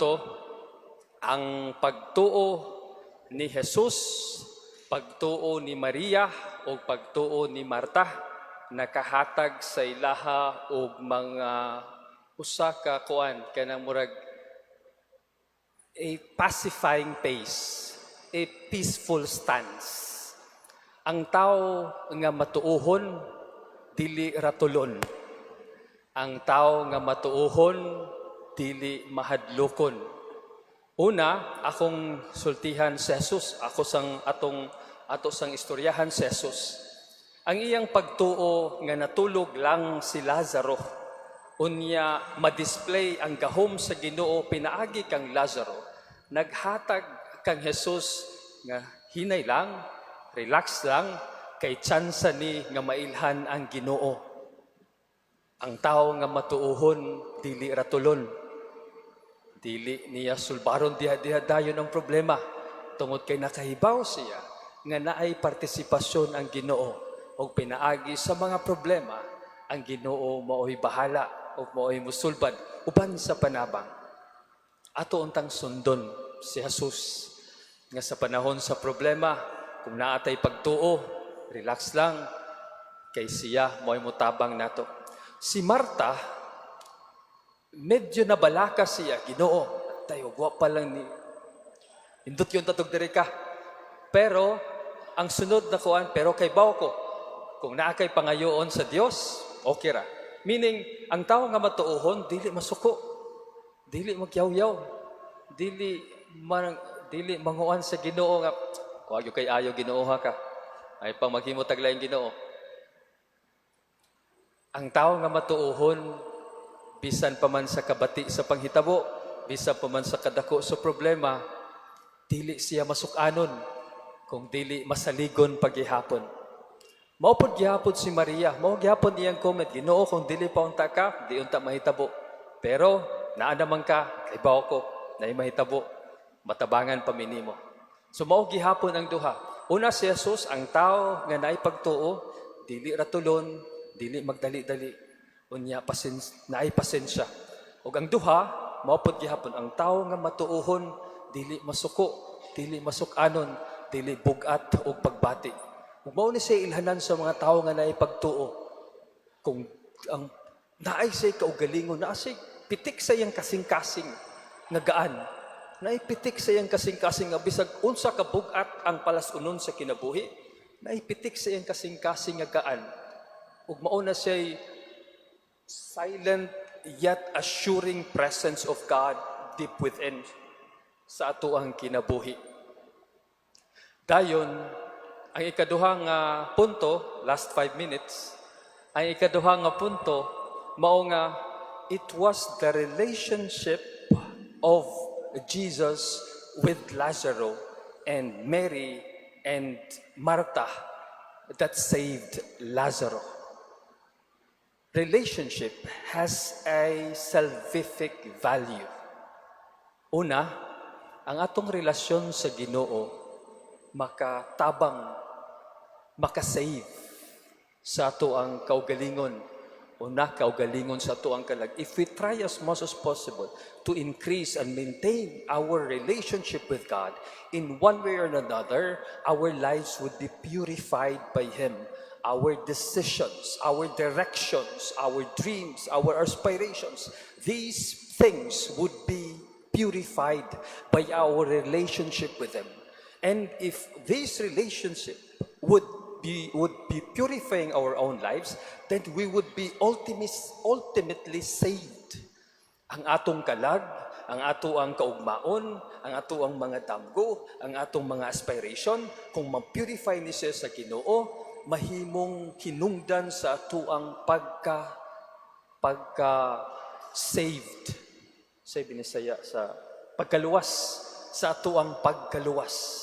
To ang pagtuo ni Jesus, pagtuo ni Maria o pagtuo ni Marta nakahatag sa ilaha og mga usa ka kuan, kanang murag a pacifying pace, a peaceful stance. Ang tao nga matuohon, dili ratulon. Ang tao nga matuohon, dili mahadlokon. Una, akong sultihan si Jesus, ako sang atong ato sang istoryahan si Jesus. Ang iyang pagtuo nga natulog lang si Lazaro, unya ma-display ang gahom sa Ginoo pinaagi kang Lazaro. Naghatag kang Jesus nga hinay lang, relax lang, kay tsansa ni nga mailhan ang Ginoo. Ang tao nga matuohon, dili ratulon. Dili niya sulbaron diha-diha dayon ang problema tungod kay nakahibaw siya nga naay partisipasyon ang Ginoo ug pinaagi sa mga problema, ang Ginoo mao'y bahala ug mao'y musulbad uban sa panabang. Ato untang sundon si Jesus nga sa panahon sa problema, kung naa tay pagtuo, relax lang kay siya mo'y mutabang nato. Si Marta, medyo nabalaka siya, "Ginoo, tayo, wa pa lang ni. Indot yung tatog diri ka." Pero, ang sunod na kuan, "Pero kahibaw ko, kung naa kay pangayoon sa Dios, okay ra." Meaning, ang tao nga matuohon, dili masuko. Dili magyawyaw. Dili manguan sa Ginoo nga, "Wag kay ayo Ginoo ha ka. Ay pang maghimo tag laing Ginoo." Ang tao nga matuohon, bisan pa man sa kabati sa panghitabo, bisan pa man sa kadako sa problema, dili siya masukanon kung dili masaligon pagihapon. Mao pod gihapon si Maria, mao gihapon iyang comment, "Ginoo, kung dili pa unta ka, di unta mahitabo. Pero naa naman ka, kahibaw ko, naay mahitabo, matabangan pa mi nimo." So mao gihapon ang duha. Una si Jesus, ang tao nga naay pagtuo, dili ratulon, dili magdali-dali. Unya naay pasensya. Ug ang duha, mao pod gihapon ang tao nga matuohon, dili masuko, dili masukanon, dili bugat og pagbati. Ug mao ni siya ilhanan sa mga tao nga naay pagtuo. Kung ang naay siya kaugalingon, naa siya pitik sa iyang kasing-kasing nga gaan. Naay pitik sa iyang kasing-kasing nga bisag unsa ka bugat ang palas-unon sa kinabuhi, naay pitik sa iyang kasing-kasing nga gaan. Ug mao na siya silent yet assuring presence of God deep within sa atoang kinabuhi. Dayon, ang ikaduha nga punto, last 5 minutes, ang ikaduha nga punto, mao nga it was the relationship of Jesus with Lazarus and Mary and Martha that saved Lazarus. Relationship has a salvific value. Una, ang atong relasyon sa Ginoo makatabang, makasave sa ato ang kaugalingon. Una, kaugalingon sa ato ang kalag. If we try as much as possible to increase and maintain our relationship with God, in one way or another, our lives would be purified by Him. Our decisions, our directions, our dreams, our aspirations, these things would be purified by our relationship with Him. And if this relationship would be purifying our own lives, then we would be ultimately saved. Ang atong kalag, ang ato ang kaugmaon, ang ato ang mga damgo, ang atong mga aspiration, kung ma-purify ni siya sa Ginoo, mahimong hinungdan sa ato ang pagka pagka saved. Sa Binisaya, sa pagkaluwas, sa ato ang pagkaluwas.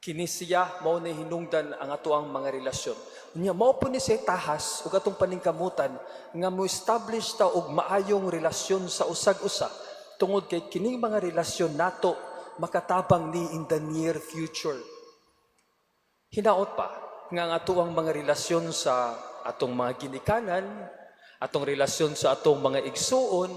Kini siya mao ni hinungdan ang ato ang mga relasyon. Unya mao po ni siya tahas ug atong paningkamutan nga mo-establish ta og maayong relasyon sa usag-usa tungod kay kining mga relasyon nato makatabang ni in the near future. Hinaot pa nga ang ato ang mga relasyon sa atong mga ginikanan, atong relasyon sa atong mga igsuon,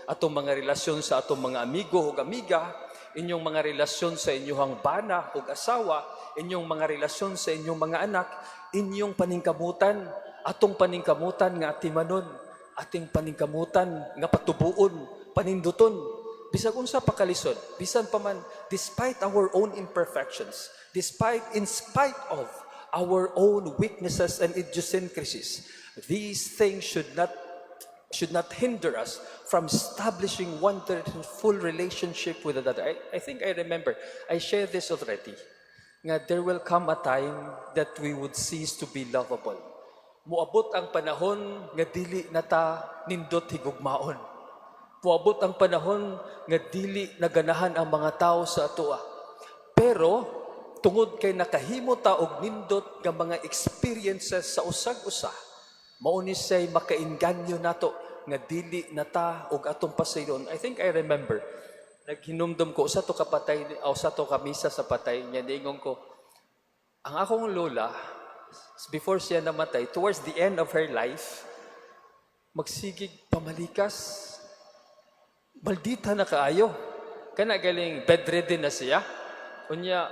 atong mga relasyon sa atong mga amigo ug amiga, inyong mga relasyon sa inyong bana ug asawa, inyong mga relasyon sa inyong mga anak, inyong paningkamutan, atong paningkamutan nga atimanon, ating paningkamutan nga patubuon, paninduton, bisag unsa pa kalisod, bisan pa man, despite our own imperfections, despite, in spite of our own weaknesses and idiosyncrasies, these things should not hinder us from establishing wonderful relationship with another. I think I remember, I shared this already, nga there will come a time that we would cease to be lovable. Muabot ang panahon nga dili na ta nindot higugmaon. Muabot ang panahon nga dili naganahan ang mga tao sa atoa. Pero tungod kay nakahimo ta og nindot nga mga experiences sa usag-usa, mao ni siya'y makainganyo nato nga dili na ta og atong pasayloon. I think I remember, naghinumdum ko usa to ka patay o usa to ka misa sa patay niya, niingon ko, ang akong lola, before siya namatay, towards the end of her life, magsigig pamalikas. Maldita na kaayo. Kana galing bedridden na siya. Unya,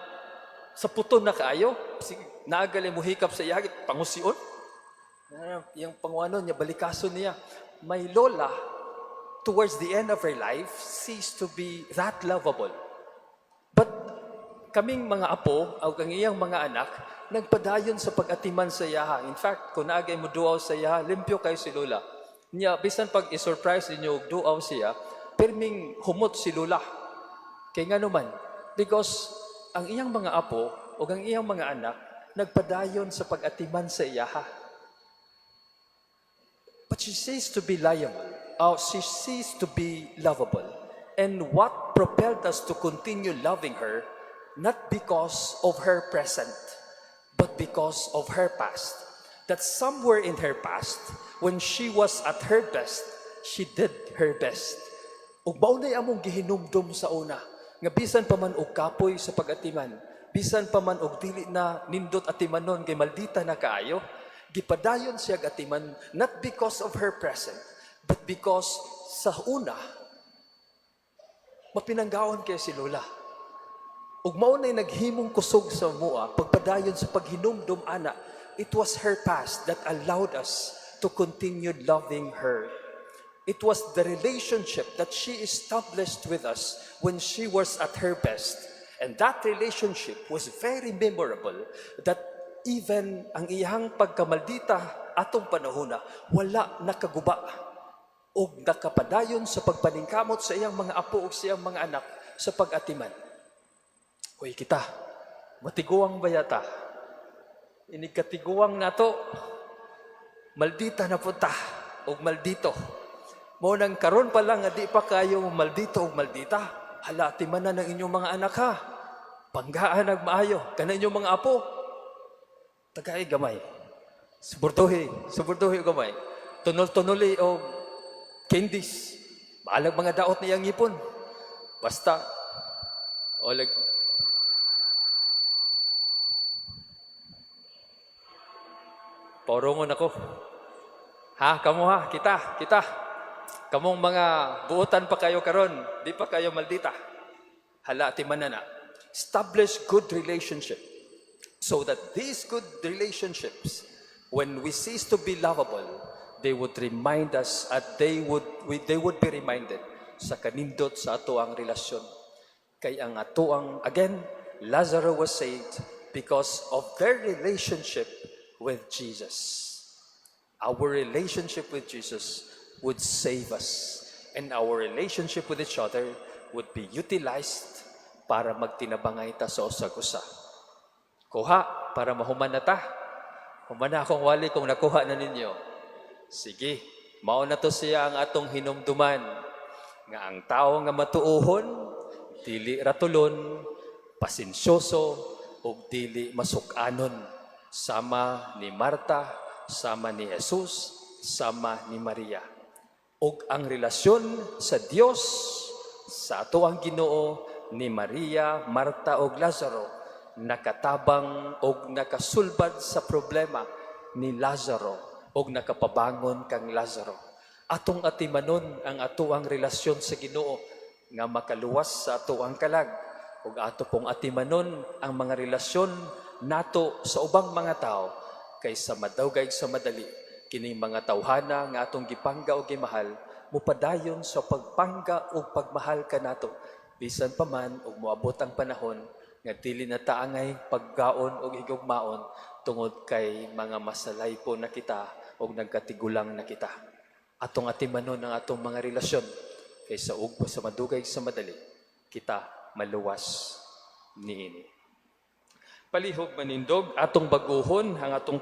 sa puton na kaayo. Sige, naa gali muhikap sa iya, pangusion. Yung panguanon niya, balikason niya. My lola, towards the end of her life, ceased to be that lovable. But kaming mga apo, o ang iyang mga anak, nagpadayon sa pag-atiman sa iyaha. In fact, kung naa gay mo duaw sa iyaha, limpyo kaayo si Lola. Niya, bisan pag i-surprise ninyo og duaw siya, pirming humot si Lola. Kay nga naman, because ang iyang mga apo o ang iyang mga anak, nagpadayon sa pag-atiman sa iyaha. But she ceased to be liable. She ceased to be lovable. And what propelled us to continue loving her, not because of her present, but because of her past. That somewhere in her past, when she was at her best, she did her best. Ug mao na'y among gihinumdum sa una, nga bisan pa man og kapoy sa pag-atiman, bisan pa man og dili na nindot atimanon kay maldita na kaayo, gipadayon siya atiman not because of her present, but because sa una, mapinanggaon kay si Lola. Ug mao na'y naghimong kusog sa amoa, pagpadayon sa paghinumdum ana, it was her past that allowed us to continue loving her. It was the relationship that she established with us when she was at her best. And that relationship was very memorable that even ang iyang pagkamaldita atong panahona, wala nakaguba og nakapadayon sa pagpaningkamot sa iyang mga apo ug sa iyang mga anak sa pag-atiman. Hoy kita, matiguang ba yata? Inig katiguang nato, maldita na punta og maldito. Mao nang karon pa lang nga di pa kayo maldito og maldita, hala, atimanan ng inyong mga anak ha. Panggaan nag maayo kana inyong mga apo. Tagay gamay. Suborduhi, suborduhi og gamay. Tunol-tunuli og candies. Bahalag mga daot niyang ngipon. Basta o lag Paurongon ako. Ha, kamo ha, kita, kita. Kamong mga buotan pa kayo karon, di pa kayo maldita. Hala, timanan na. Establish good relationship so that these good relationships, when we cease to be lovable, they would remind us at they would be reminded sa kanindot sa ato ang relasyon. Kay ang ato ang, again, Lazarus was saved because of their relationship with Jesus. Our relationship with Jesus would save us. And our relationship with each other would be utilized para magtinabangay ta sa usag-usa. Kuha, para mahuman na ta. Human na akong wali kung nakuha na ninyo. Sige, mao na to siya ang atong hinumduman nga ang tao nga matuohon, dili ratulon, pasensyoso, ug dili masuk-anon. Sama ni Marta, sama ni Jesus, sama ni Maria. Ug ang relasyon sa Dios sa ato ang Ginoo ni Maria, Marta ug Lazaro nakatabang og nakasulbad sa problema ni Lazaro ug nakapabangon kang Lazaro. Atong atimanon ang atoang relasyon sa Ginoo nga makaluwas sa atoang kalag, ug ato pong atimanon ang mga relasyon nato sa ubang mga tao, kay sa madugay, sa madali, kining mga tawhana nga atong gipangga o gimahal mupadayon sa pagpangga ug pagmahal kanato bisan pa man ug moabot ang panahon nga dili na ta angay paggaon og higugmaon tungod kay mga masalaypo na kita ug nagkatigulang na kita. Atong atimanon ang atong mga relasyon kay sa ug sa madugay, sa madali, kita maluwas niini. Palihog manindog, atong baguhon ang atong